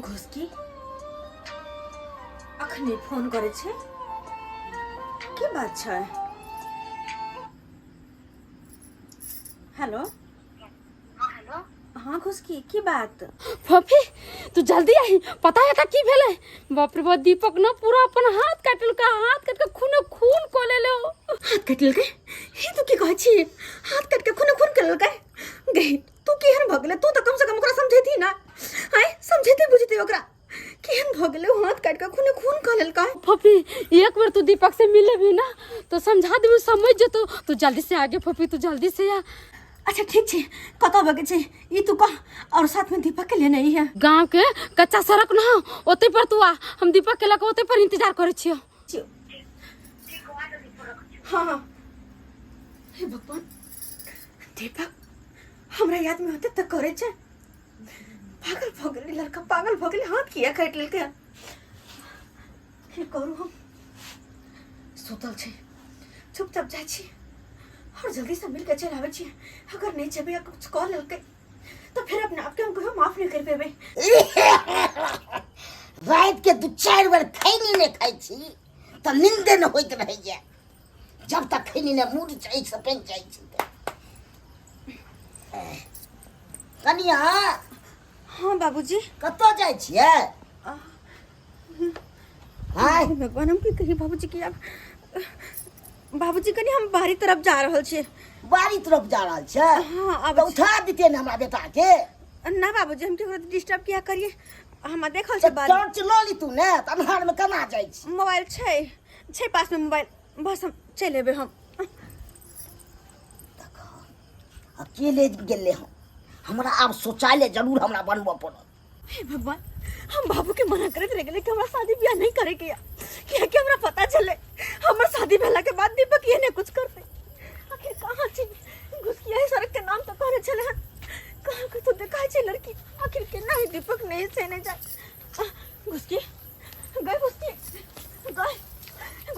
घुसकी अखने फोन करै छै की बात छै हेलो हाँ घुसकी की बात फफी तू जल्दी आही पता है की भेलै बाप रे बाप दीपक न पूरा अपन हाथ काटलका हाथ काट के खूने खून कऽ लेले हो। हाथ काटि लेलकै हे तू की कहै छी हाथ काटि के खूने खून कऽ लेलकै गई तू केहन भऽ गेलै तू तऽ कमसँ कम ओकरा समझैती ना आँय समझैती बुझती ओकरा केहन भऽ गेलै हाथ काटि कऽ खूने खून कऽ लेलकै फफी एक बार तू दीपक से मिले भी ना तो समझा देबी समझ जेतो तू जल्दी से आगे फफी तू जल्दी से आ अच्छा ठीक छै कतऽ अबैके छै ई तू कह और साथ में दीपक के लेने है गांव के कच्चा सड़क ना ओते पर तू आ हम दीपक के लके ओते पर इंतजार करै छियो हाँ हाँ हे भगवान दीपक हमरा याद में होते तऽ करै छै पागल भऽ गेलै लड़का पागल भऽ गेलै हाथ किया काटि लेलकै की करू हम सुतल छै चुपचाप जाइ छी और जल्दी से मिल के चलि आबै छी अगर नहि जेबै आ कुछ कऽ लेलकै तऽ फेर अपने आपके हम कहियो माफ नहि करि पेबै राति के दू चारि बेर खैनी नहि खाइ छी तऽ नींदे नहि होइत रहैया जब तक खैनी नहि मूड छै सपैन जाइ छै तऽ। कनिया हाँ बाबूजी कतऽ जाइ छियै आँय हे भगवान हम की कही बाबूजी की आब बाबूजी कनी हम बाहरी तरफ जा रहल छी बाड़ी तरफ जा रहल छै हाँ तऽ आब उठा दितियै ने हमरा बेटा के ना बाबूजी हम केकरो डिस्टर्ब किया करिए हम देखल छै बारी टॉर्च लऽ ली तू ने तऽ अन्हार मे केना जाइ छी मोबाइल छै छै पास में मोबाइल बस हम चलि एबै हम अकेले गेलै हँ हमरा आब शौचालय जरूर हमरा बनबऽ पड़त हे भगवान हम बाबू के मना करैत रह गेलै कि हमरा शादी ब्याह नहीं करे के या कियाकि हमरा पता चले हमर शादी भेला के बाद दीपक ये नहीं कुछ करते आखिर कहाँ छै घुसकिया ही सड़क के नाम तो कहने छले हन कहाँ के तो देखा छै लड़की आखिर केना है दीपक नहीं से नहीं जाए घुसकी गए घुसकी गए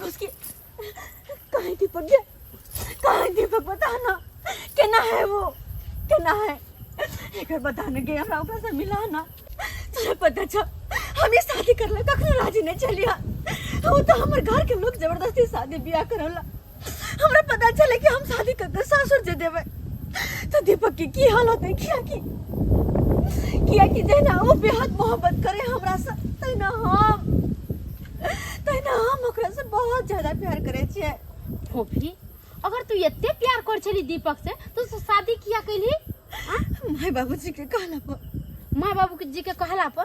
घुसकी कहाँ दीपक गया कहाँ दीपक बता ना केना है वो केना है एक बता न गया हमरा ओकरा से मिला ना तोरा पता छ हम ये शादी करले कखनो राजी नहीं चलिया वो तो हमर घर के लोग जबरदस्ती शादी बियाह करला हमरा पता चले कि हम शादी कर के सासुर जे देबै तो दीपक के की हाल होते किया की किया कि जहिना ओ बेहद मोहब्बत करे हमरा से तहिना हम तहिना हम ओकरा से बहुत ज्यादा प्यार करे छियै फोफी अगर तू एते प्यार कर छली दीपक से तो उससे शादी किया कैली माय बाबूजी के कहला पर माँ बाबू के जी के कहला पर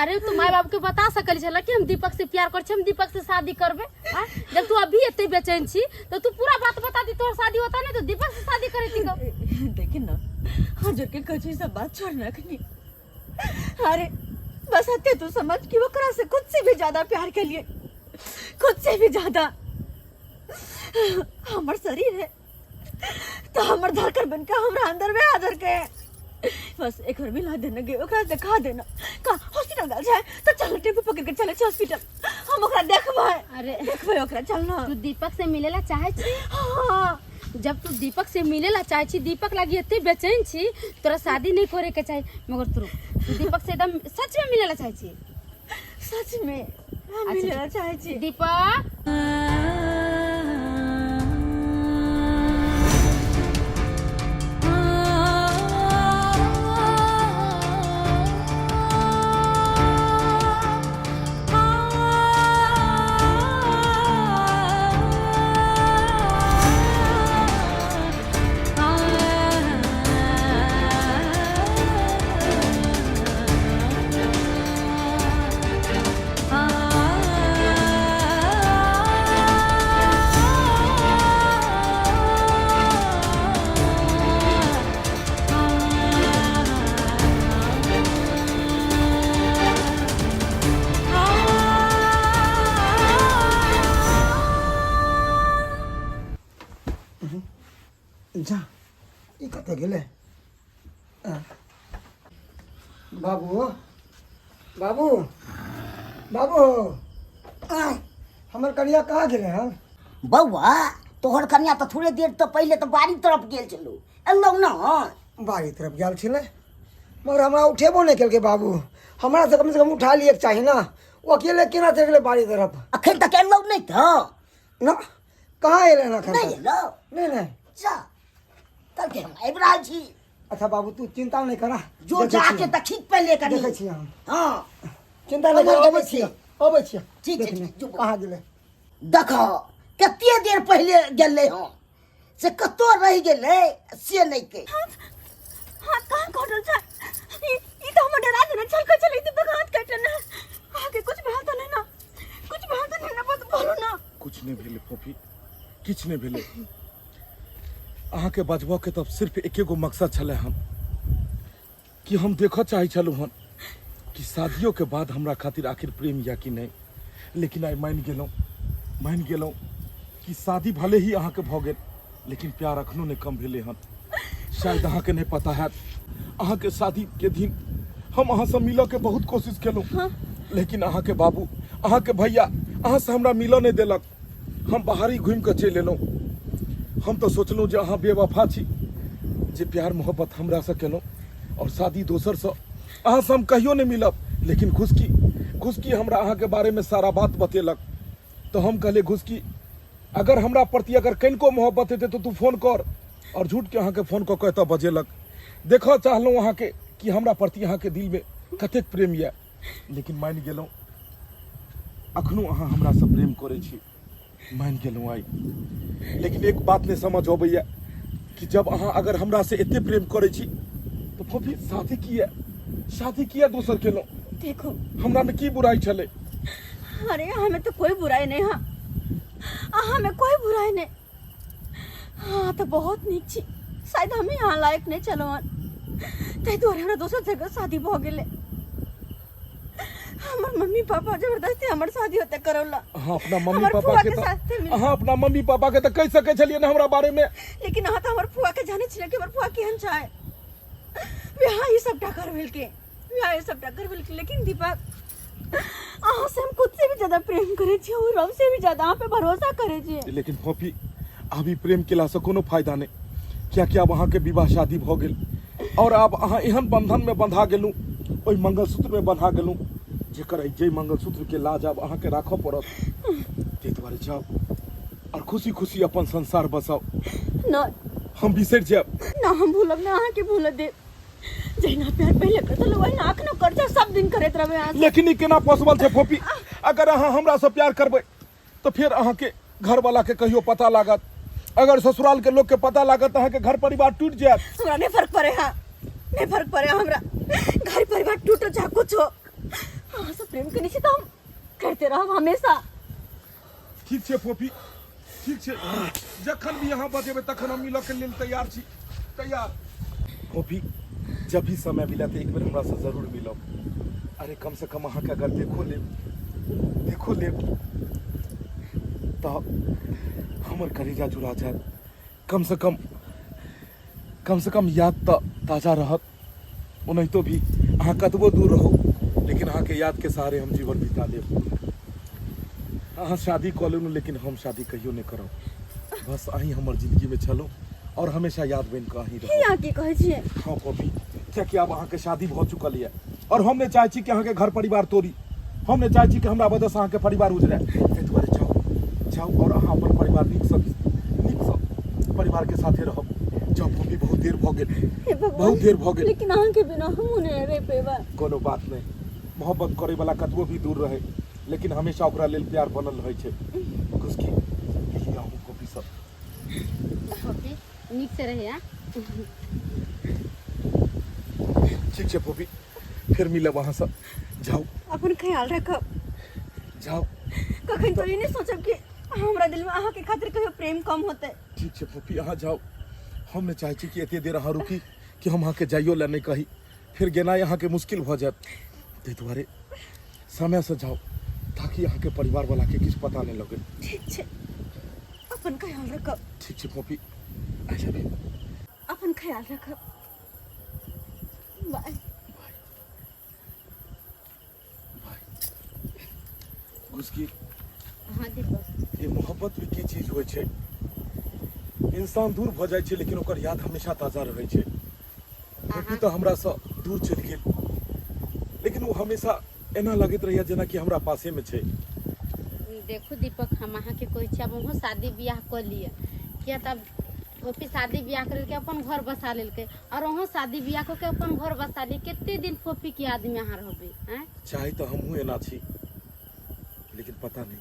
अरे तू माय बाबू के बता सकल छला कि हम दीपक से प्यार कर छी हम दीपक से शादी करबे आ? जब तू अभी एते बेचैन छी तो तू पूरा बात बता दी तोहर शादी होता नहीं तो दीपक से शादी करे थी देखी ना हाँ के कछु सब बात छोड़ रखनी अरे बस हते तू समझ कि ओकरा से खुद से भी ज्यादा प्यार के लिए खुद से भी ज्यादा हमर शरीर है तो हमर धड़कन बन के हमरा अंदर में आदर के बस एक बार मिला देना गे ओकरा देखा देना का हॉस्पिटल गेल छै तो चल टेम्पू पकड़ के चले छै हॉस्पिटल हम ओकरा देखबै अरे देखबै ओकरा चल ना तू दीपक से मिलेला चाहे छी हाँ जब तू दीपक से मिलेला चाहे छी दीपक लागी एते बेचैन छी तोरा शादी नहीं करे के चाही मगर तू रुक, तू दीपक से एकदम सच में मिलेला चाहे छी सच में हम अच्छा, मिलेला चाहे छी दीपक जा ई कतऽ गेलै आँ। बाबू बाबू बाबू आय हमर कनिया कहाँ गेलै हन बौआ तोहर कनिया तऽ थोड़े देर तऽ पहिले तऽ बाड़ी तरफ गेल छलौ एलौ न बाड़ी तरफ गेल छलै मगर हमरा उठेबो नहि केलकै बाबू हमरा से कम से कम उठा लिए चाही ना। ओ अकेले केना चलि गेलै बाड़ी तरफ? अखन तक एलौ नहि तऽ। ना, कहाँ एलै हन एखन नहि तक? एलौ? नहि नहि। जा तब के हम आबि रहल छी। अच्छा बाबू, तू चिंता नहीं करा। जो देखै जाके छियै। देखी पहिले कनी। देखै छियै हम। हाँ। चिंता नहीं अमर कर, गेलै अबै से। छियै, अबै छियै। ठीक छै, देखने, ठीक, जो। कहाँ गेलै? देखो कते देर पहिले गेलै हँ से कतौ रहि गेलै से नहि के। हाथ हाथ कहाँ कटल छै? ई ई तऽ हमर डरा देने छल, कहै छलै दीपक हाथ काटि लेने। अहाँके कुछ भेल तऽ नहि ना? कुछ भेल तऽ नहि ना? बस बोलू ना। कुछ नहि भेलै फोफी, किछु नहि भेलै। अहाँके बजबऽके तऽ सिर्फ एके गो मकसद छलै हन कि हम देखऽ चाहै छलहुँ हन कि शादियोके बाद हमरा खातिर आखिर प्रेम या कि नहि। लेकिन आइ मानि गेलहुँ, मानि गेलहुँ कि शादी भले ही अहाँके भऽ गेल, लेकिन प्यार अखनो नहि कम भेलै हन। शायद अहाँके नहि पता हैत, अहाँके शादीके दिन हम अहाँसँ मिलऽके बहुत कोशिश केलहुँ, लेकिन अहाँके बाबू, अहाँके भैया अहाँसँ हमरा मिलऽ नहि देलक। हम बाहरी घुमि कऽ चलि एलहुँ। हम तऽ सोचलहुँ जे अहाँ बेवफा छी जे प्यार मोहब्बत हमरासँ केलहुँ और शादी दोसरसँ, अहाँसँ हम कहियो नहि मिलब। लेकिन घुसकी घुसकी हमरा अहाँके बारेमे सारा बात बतेलक, तऽ हम कहलियै घुसकी अगर हमरा प्रति अगर कनिको मोहब्बत हेतै तऽ तू फोन कर। और झूठके अहाँके फोन कऽ कऽ एतऽ बजेलक। देखऽ चाहलहुँ अहाँके कि हमरा प्रति अहाँके दिलमे कतेक प्रेम यऽ, लेकिन मानि गेलहुँ अखनो अहाँ हमरासँ प्रेम करै छी, मानि गेलहुँ आइ। लेकिन एक बात नहि समझ अबैया कि जब अहाँ अगर हमरासँ एते प्रेम करै छी तऽ फोफी शादी किया, शादी किया दोसर केलहुँ? देखो हमरामे की बुराइ छलै? अरे हमें तो कोई बुराई नहीं। हाँ, हमें कोई बुराई नहीं। हाँ तो बहुत नीक छी, शायद हमें यहाँ लायक नहीं चलो हन, ताहि दुआरे हमरा दोसर जगह शादी भऽ गेलै। हमर मम्मी पापा जबरदस्ती हमर शादी होते करौला। अहाँ अपना मम्मी हमर पापा फुआ के के तऽ साथे मिल। अहाँ अपना मम्मी पापा के तऽ कहि सकै छलियै ने हमरा बारे में? लेकिन अहाँ तऽ हमर फुआ के जानै छियै कि हमर फुआ केहन छै। विवाह ई सबटा करबेलकै, विवाह ई सबटा करबेलकै। लेकिन दीपक, अहाँ से हम खुद से भी ज्यादा प्रेम करै छी और रब से भी ज्यादा अहाँ पे भरोसा करै छी। लेकिन फोफी, अभी प्रेम केलासँ कोनो फायदा नहि, कियाकि आब अहाँके विवाह शादी भऽ गेल और आब अहाँ एहन बंधन में बंधा गेलहुँ, ओहि मंगलसूत्र में बंधा गेलहुँ जेकर जाहि मंगलसूत्र के लाज आब अहाँके राखऽ पड़त। ताहि दुआरे जाउ और खुशी खुशी अपन संसार बसाउ। ना, हम बिसरि जायब। ना, हम भूलब ना, अहाँके भूल देब। जहिना प्यार पहिले करत छलहुँ ओहिना अखनो कर, सब दिन करैत रहबै अहाँ से। लेकिन ई केना पॉसिबल छै फोफी? अगर अहाँ हमरासँ प्यार करबै तऽ फेर अहाँके घरवाला के कहियो पता लागत, अगर ससुराल के लोग के पता लागत तऽ अहाँके घर परिवार टूटि जायत। हमरा नहीं फर्क पड़े। हाँ, नहीं फर्क पड़े हमरा, घर परिवार टूटो चाहे कुछ हो। अहाँ से प्रेम करने छी तऽ हम करते रहब हमेशा। ठीक छै फोफी, ठीक छै। जखन भी अहाँ बजेबै तखन हम मिलऽ के लेल तैयार छी, तैयार। फोफी, जब भी समय मिले तऽ एक बेर हमरा से जरूर मिलब। अरे कम से कम अहाँके अगर देखो लेब, देखो लेब तऽ हमर कलेजा जुड़ा जायत। कम से कम, कम से कम याद तऽ ताजा रहत। ओनाहितो भी अहाँ कतबो दूर रहू, लेकिन अहाँके यादके सहारे हम जीवन बिता लेब। अहाँ शादी कऽ लेलहुँ, लेकिन हम शादी कहियो नहि करब। बस अहीं हमर जिंदगीमे छलहुँ और हमेशा याद बनि कऽ अहीं ई रहब। अहाँ की कहै छियै? हाँ कॉफी, कियाकि आब अहाँके शादी भऽ चुकल यऽ और हम नहि चाहै छी कि अहाँके घर परिवार तोड़ी। हम नहि चाहै छी कि हमरा वजहसँ अहाँके परिवार उजड़ै। ताहि दुआरे जाउ, जाउ और अहाँ अपन परिवार नीकसँ नीकसँ परिवारके साथे रहब। जाउ फोफी, बहुत देर भऽ गेल। हे भगवान, बहुत देर भऽ गेल। लेकिन अहाँके बिना हमहूँ नहि रहि पेबै। कोनो बात नहि, मोहब्बत करे वाला कतबो भी दूर रहे, लेकिन हमेशा ओकरा लेल प्यार बनल रहै छै। खुशकी मिली अहूँ कॉफी सब। फोफी, नीक से रहे। हाँ, ठीक छै फोफी, फेर मिलब अहाँ सब। जाउ। अपन ख्याल रखब। जाउ। कखन तो ई नहि सोचब कि हमरा दिल में अहाँके खातिर कहियो प्रेम कम होतै। ठीक छै फोफी, अहाँ जाउ। हम नहि चाहै छी कि एते देर अहाँ रुकी कि हम अहाँके जाइयो लए नहि कही, फेर गेनाइ अहाँके मुश्किल भऽ जायत। ताहि दुआरे समयसँ जाउ ताकि अहाँके परिवारवलाके किछु पता नहि लगै। ठीक छै, अपन ख्याल रखब। ठीक छै फोफी, I love you. अपन ख्याल रखब, बाय। बाय। घुसकी। हाँ दीपक। ये मोहब्बत भी की चीज होइ छै, इंसान दूर भऽ जाइ छै लेकिन ओकर याद हमेशा ताजा रहै छै। फोफी तऽ हमरासँ दूर चलि गेल, लेकिन ओ हमेशा एना लगैत रहैए जेनाकि हमरा पासेमे छै। देखू दीपक, हम अहाँके कहै छी, आब अहूँ शादी बियाह कऽ लिअ, किया तऽ आब फोफी शादी बियाह करेलकै, अपन घर बसा लेलकै, आओर अहूँ शादी बियाह कऽ के अपन घर बसा लिअ। कते दिन फोफीके यादमे अहाँ रहबै? आँय, चाहे तऽ हमहूँ एना छी, लेकिन पता नहि,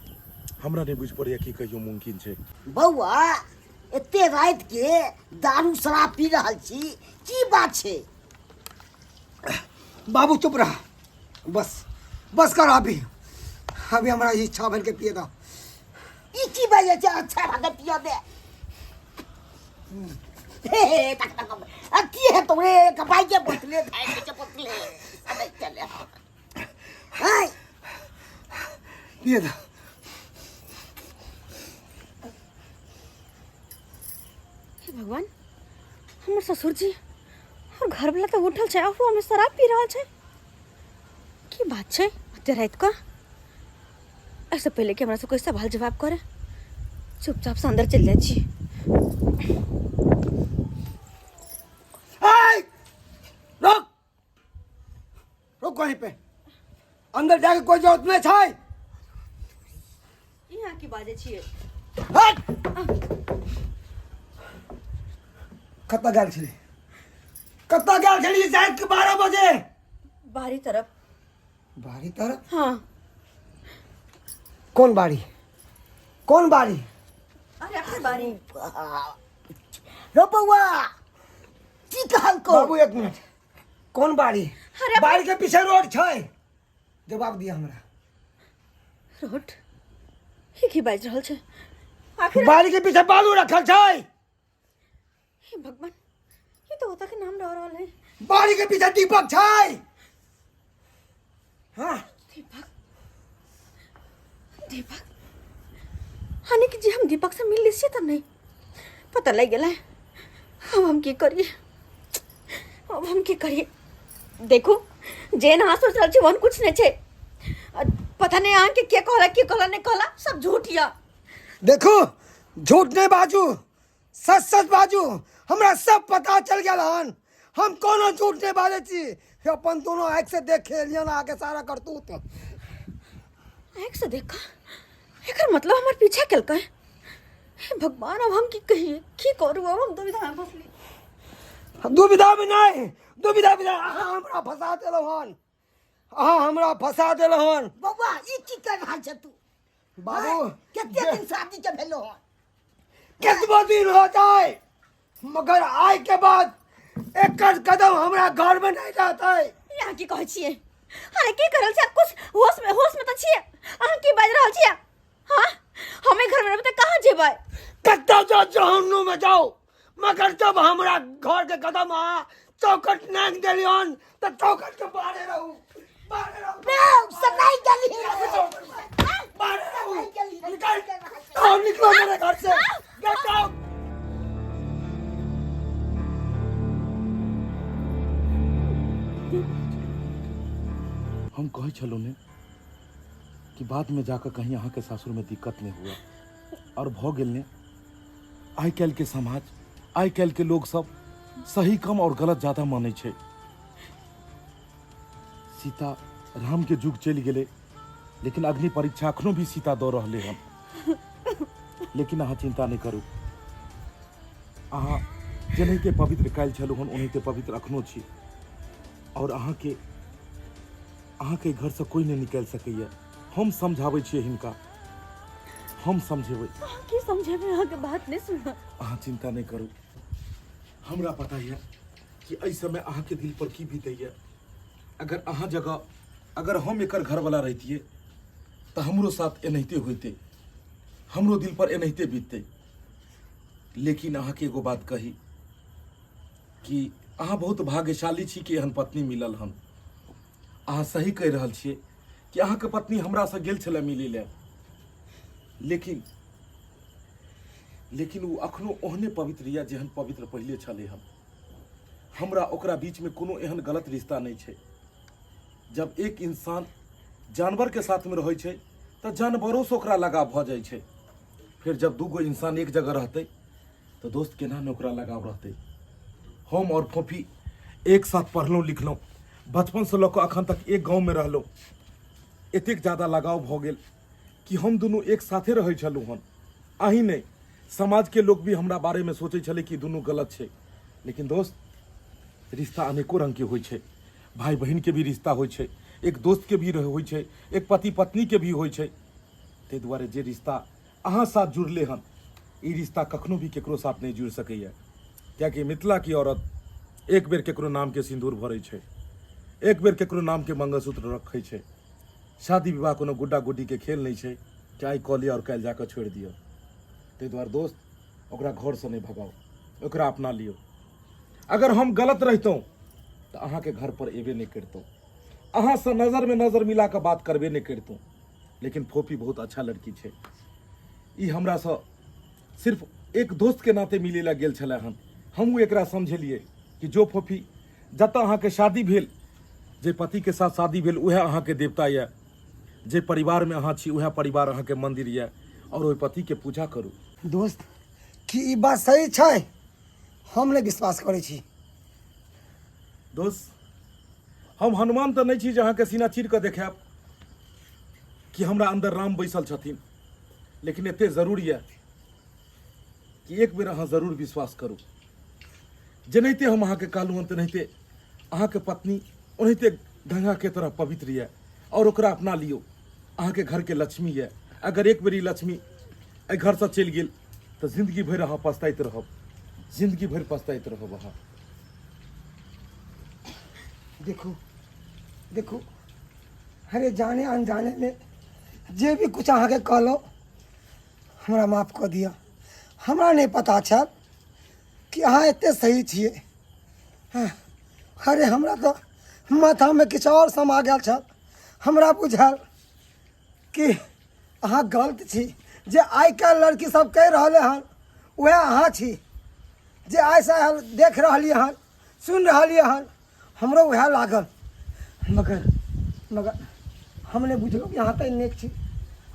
हमरा नहि बुझि पड़ैए कि कहियो मुमकिन छै। बौआ, एते राति के दारू शराब पी रहल छी, की बात छै? बाबू चुप रह, बस बस कर। अभी अभी हमरा इच्छा भेल के पिए दा। ई की बाजै छै? अच्छा भऽ पिय दे। हे हे, तक तक आ की है तोरे कपाई के बोतले खाए के बोतले अरे चले हाय पिए दा। हे भगवान, हमर ससुर जी और घर वाला तऽ उठल छै, अहू हमे शराब पी रहल छै। की बात छै ओते राति कऽ? एहिसँ पहिले कि हमरा से कोई सवाल जवाब करे, चुपचाप से अंदर चलि जाइ छी। हाय, रुक रुक, वहीं पे अंदर जाके कोई जरूरत नहीं छै। यहाँ की बाजै छियै? हट! कतऽ गेल छली? कतऽ गेल छली राति के 12 बजे? बाहरी तरफ। बाड़ी तरफ? हाँ। कोन बाड़ी, कोन बाड़ी? अरे अपन बाड़ी। रो बौआ, की कहलको? बाबू एक मिनट, कोन बाड़ी? अरे बाड़ी के पीछे रोड छै, जवाब दिया हमरा। रोड? ई की बाजि रहल छै आखिर? बाड़ी के पीछे बालू रखल छै। हे भगवान, ई तो ओतऽ के नाम रह रहल है। बाड़ी के पीछे दीपक छै। हाँ। दीपक, दीपक, हानि कि जे हम दीपक से मिल लै छियै तऽ नहि पता लागि गेलै। अब हम की करिए? अब हम की करिए? देखू, जेहन अहाँ सोच रहल छी ओहन कुछ नहि छै। आ, पता नहि अहाँके के कहला, के कहला, नहि कहला, सब झूठ यऽ। देखू, झूठ नहीं बाजू, सच सच बाजू। हमरा सब पता चल गेल हन। हम कोनो झूठ नहीं बाजै छी। अपन दोनों आँखि से देख एलियन अहाँके सारा करतूत। आँखि से देखा? एकर मतलब हमर पीछा केलकै। हे भगवान, अब हम की कहिए, की करू? अब हम दुविधा में फंसली। दुविधा में नहीं, दुविधा में नहीं, अहाँ हमरा फंसा देलहुँ हन, अहाँ हमरा फंसा देलहुँ हन। बौआ, ई की कर रहल छ तू? बाबू, कते दिन शादी के भेलो हन? कतबो दिन हो जाए, मगर आय के बाद एकर कदम हमरा घर में नहीं रहते। ई अहाँ की कहै छियै? अरे की करल छियै? कुछ होश में, होश में तऽ छियै? अहाँ की बाजि रहल छियै? हाँ, हमे घर में रहबै तऽ कहाँ जेबै? कतौ जाओ, जहन्नुम में जाओ, मगर जब हमरा घर के कदम अहाँ चौखट नांग देलियन तऽ चौखट के बाहरे रहू, बाहरे रहू। नहीं, से नहीं गेली। बाहरे रहू। निकल, आओ, निकलो मेरे घर से, गेट आउट। हम कहै छलहुँ ने कि बादमे जाकऽ कहीं अहाँके सासुरमे दिक्कत नहि हुए, आओर भऽ गेल ने। आइ काल्हिके समाज, आइ काल्हिके लोक सब सही कम आओर गलत ज्यादा मानै छै। सीता रामके युग चलि गेलै, लेकिन अग्नि परीक्षा अखनो भी सीता दऽ रहलै हन। लेकिन अहाँ चिंता नहि करू, अहाँ जेनाहिते पवित्र काल्हि छलहुँ हन, ओनाहिते पवित्र अखनो छी, आओर अहाँके घरसँ कोइ नहि निकालि सकैए। हम समझाबै छियै हिनका, हम समझेबै। अहाँ की समझेबै? अहाँके बात नहि सुनब। अहाँ चिंता नहि करू, हमरा पता यऽ कि एहि समय अहाँके दिल पर की बीतैए। अगर अहाँ जगह अगर हम एकर घरवाला रहितियै तऽ हमरो साथ एनाहिते होइतै, हमरो दिल पर एनाहिते बीततै। लेकिन अहाँके एगो बात कही कि अहाँ बहुत भाग्यशाली छी कि एहन पत्नी मिलल हन। अहाँ सही कहि रहल छियै कि अहाँके पत्नी हमरासँ गेल छलै मिलै लए, लेकिन लेकिन ओ अखनो ओहने पवित्र यऽ जेहन पवित्र पहिले छलै हन। हमरा ओकरा बीचमे कोनो एहन गलत रिश्ता नहि छै। जब एक इंसान जानवरके साथमे रहै छै तऽ जानवरोसँ ओकरा लगाव भऽ जाइ छै। फेर जब दूगो इंसान एक जगह रहतै तऽ दोस्त केना ने ओकरा लगाव रहतै? हम आओर फोफी एक साथ पढ़लहुँ लिखलहुँ, बचपनसँ लऽ कऽ अखन तक एक गाँवमे रहलहुँ एतेक ज्यादा लगाव भऽ गेल कि हम दुनू एक साथे रहै छलहुँ हन अहीं नहि समाजके लोक भी हमरा बारेमे सोचै छलै कि दुनू गलत छै लेकिन दोस्त रिश्ता अनेको रङ्गके होइ छै भाय बहिनके भी रिश्ता होइ छै एक दोस्तके भी होइ छै एक पति पत्नीके भी होइ छै ताहि दुआरे जे रिश्ता अहाँ साथ जुड़ले हन ई रिश्ता कखनो भी केकरो साथ नहि जुड़ि सकैए कियाकि मिथिलाके औरत एक बेर केकरो नामके सिन्दूर भरै छै एक बेर केकरो नामके मंगलसूत्र रखै छै शादी विवाह कोनो गुड्डा गुड्डीके खेल नहि छै कि आइ कऽ लिअ आओर काल्हि जाकऽ छोड़ि दिअ ताहि दुआरे दोस्त ओकरा घरसँ नहि भगाउ ओकरा अपना लियौ अगर हम गलत रहितहुँ तऽ अहाँके घर पर एबे नहि करितहुँ अहाँसँ नजरमे नजर मिला कऽ बात करबे नहि करितहुँ लेकिन फोफी बहुत अच्छा लड़की छै ई हमरासँ सिर्फ एक दोस्तके नाते मिलै लए गेल छलै हन हमहूँ एकरा समझेलियै कि जो फोफी जतऽ अहाँके शादी भेल जे पतिके साथ शादी भेल उएह अहाँके देवता यऽ जे परिवारमे अहाँ छी उएह परिवार अहाँके मन्दिर यऽ आओर ओहि पतिके पूजा करू। दोस्त की ई बात सही छै? हम नहि विश्वास करै छी। दोस्त हम हनुमान तऽ नहि छी जे अहाँके सीना चीर कऽ देखायब कि हमरा अन्दर राम बैसल छथिन लेकिन एते जरूर यऽ कि एक बेर अहाँ जरूर विश्वास करू जेनाहिते हम अहाँके कहलहुँ हन तेनाहिते अहाँके पत्नी ओनाहिते गंगाके तरह पवित्र यऽ आओर ओकरा अपना लियौ अहाँके घरके लक्ष्मी यऽ अगर एक बेर ई लक्ष्मी एहि घरसँ चलि गेल तऽ जिंदगी भरि अहाँ पछताइत रहब जिंदगी भरि पछताइत रहब अहाँ। देखू देखू अरे जाने अनजाने में जे भी कुछ अहाँके कहलहुँ हमरा माफ कऽ दिअ हमरा नहि पता छल कि अहाँ एते सही छियै हँ, अरे हमरा तऽ माथामे किछु आओर समा गेल छल हमरा बुझायल कि अहाँ गलत छी जे आइ काल्हि लड़की सब कहि रहलै हन वएह अहाँ छी जे आइसँ देख रहलियै हन सुनि रहलियै हन हमरो वएह लागल मगर मगर हम नहि बुझलहुँ कि अहाँ तऽ नेक छी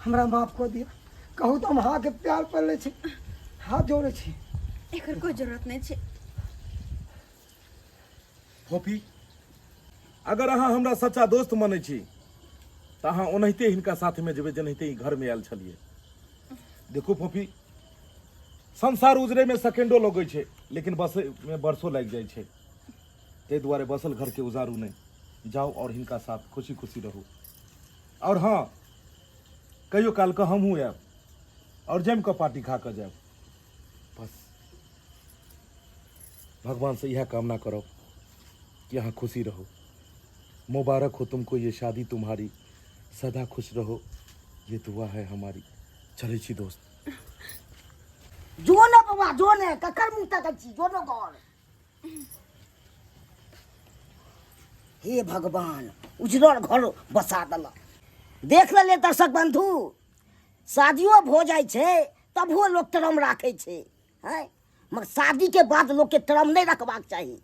हमरा माफ कऽ दिअ कहू तऽ हम अहाँके प्यार पड़ि लै छी हाथ जोड़ै छी। एकर कोई जरूरत नहीं छै। फोफी अगर अहाँ हमरा सच्चा दोस्त मानै छी तऽ अहाँ ओनाहिते हिनका साथमे जेबै जेनाहिते ई घरमे आयल छलियै। देखू फोफी संसार उजरैमे सेकेंडो लगै छै लेकिन बसैमे वर्षो लागि जाइ छै ताहि दुआरे बसल घरके उजारू नहि जाउ आओर हिनका साथ खुशी खुशी रहू। आओर हँ कहियो कालके हमहूँ आयब आओर जमि कऽ पार्टी खा कऽ जायब। बस भगवान से यह कामना करो कि अहाँ खुशी रहो। मुबारक हो तुमको ये शादी तुम्हारी, सदा खुश रहो ये दुआ है हमारी। चलै छी दोस्त। जो ने बौआ जो ने, ककर मुँह तकै छी, जो ने घर। हे भगवान उजरल घर बसा देलक। देख लेलियै दर्शक बंधु, शादियो भऽ जाइ छै तबो लोक ट्रम राखै छै, हैं, मगर शादीके बाद लोकके ट्रम नहि रखबाक चाही।